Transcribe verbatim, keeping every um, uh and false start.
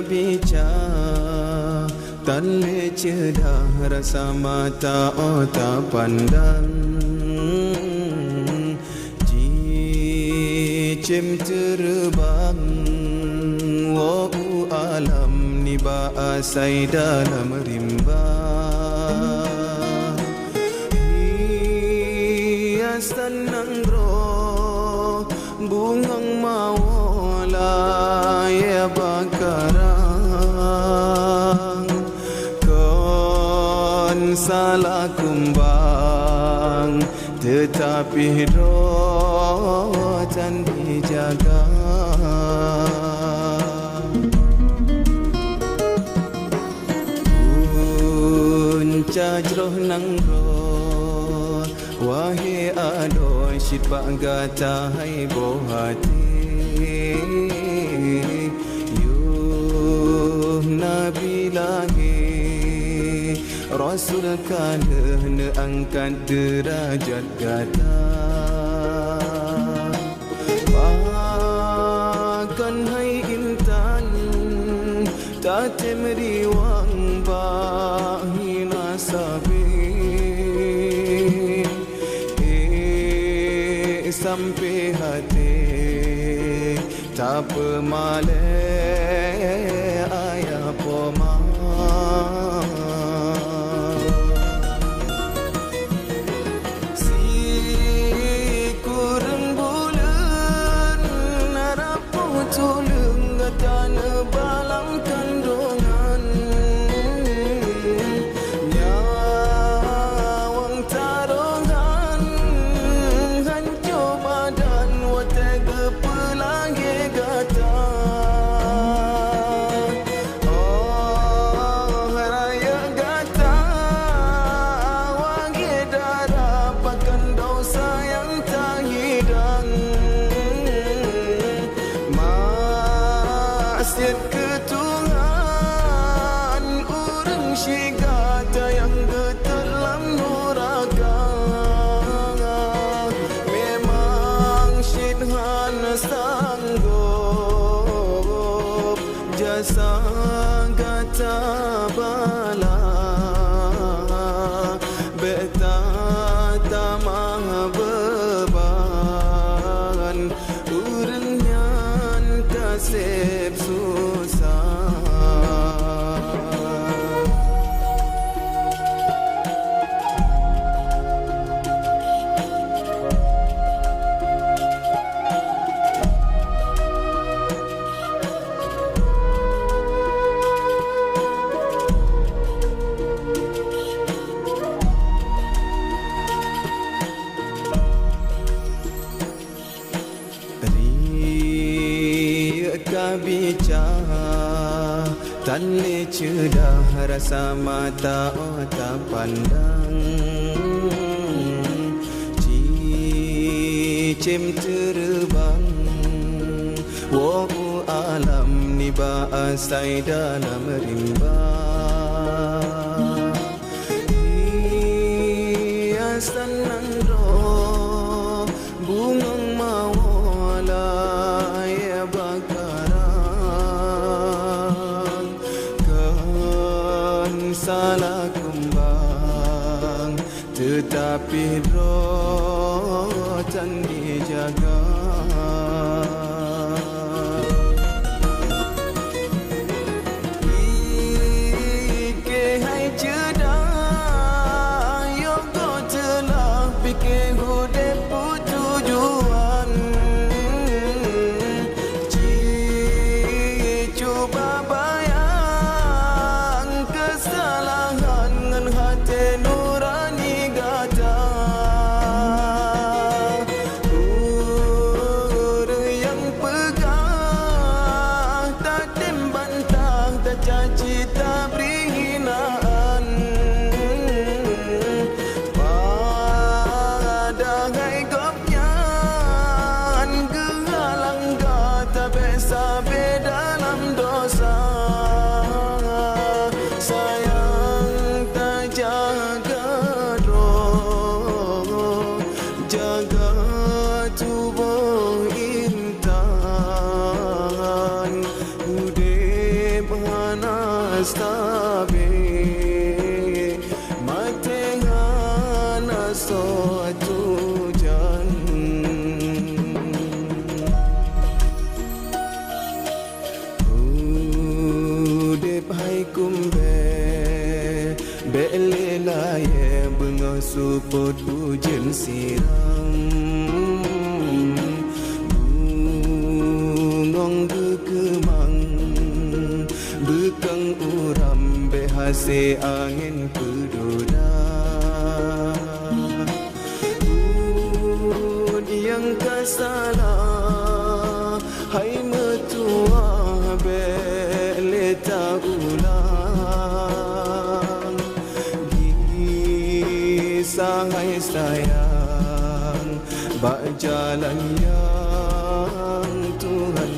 Bica tan lé ceudah rasa mata oh tapandang. Cicém teureubang woe u alam nibak asai dalam rimba. Hiasan nanggroe bungöng mawöt layée bakarang, kon salah kumbang, teutapi droe tan jijaga. Punca jroh nanggroe, wahé adoe cit bak gata hai boh até. Yoh Nabi lahé, Rasul ka lheueh neuangkat deurajat gata. Pakon hai intan tatém riwang bak hina sabé. Ék sampoe até tapeumalée ayah poma. Sikureueng buleuen na rapoh tuleueng gata neubalang kandongan. Nyawöng tarohan hanco badan watée geupeulahé gata. Oh rayeuk gata, wahé dara, pakon desya nyang tahidang. Maksiet keu Tuhan, ureuëng syik gata nyang geutot lam nuraka. Memang cit hana sanggob jasa gata bala, bék tatamah beuban, ureuëng nyan ka seb susah. Riyeuk ka bica, tan lé ceudah rasa mata oh tapandang. Cicém teureubang woe u alam nibak asai dalam rimba. Hiasan nanggroe bungöng mawöt layée bakarang, kon salah kumbang, teutapi droe tan jijaga. Pike hai ceudah, yoh goe teulah pike udeb peue tujuan. Ci cuba bayang keusalahan ngon até nurani gata. Soe tujan. Udeb hai kumbée, bék lé layée beungoh seupôt ujeuen sirang. Bungong beukeumang, beukang uram bék hase angén peudura. Buet nyang ka salah hai meutuwah bék lé taulang. Gisa hai sayang bak jalan nyang Tuhan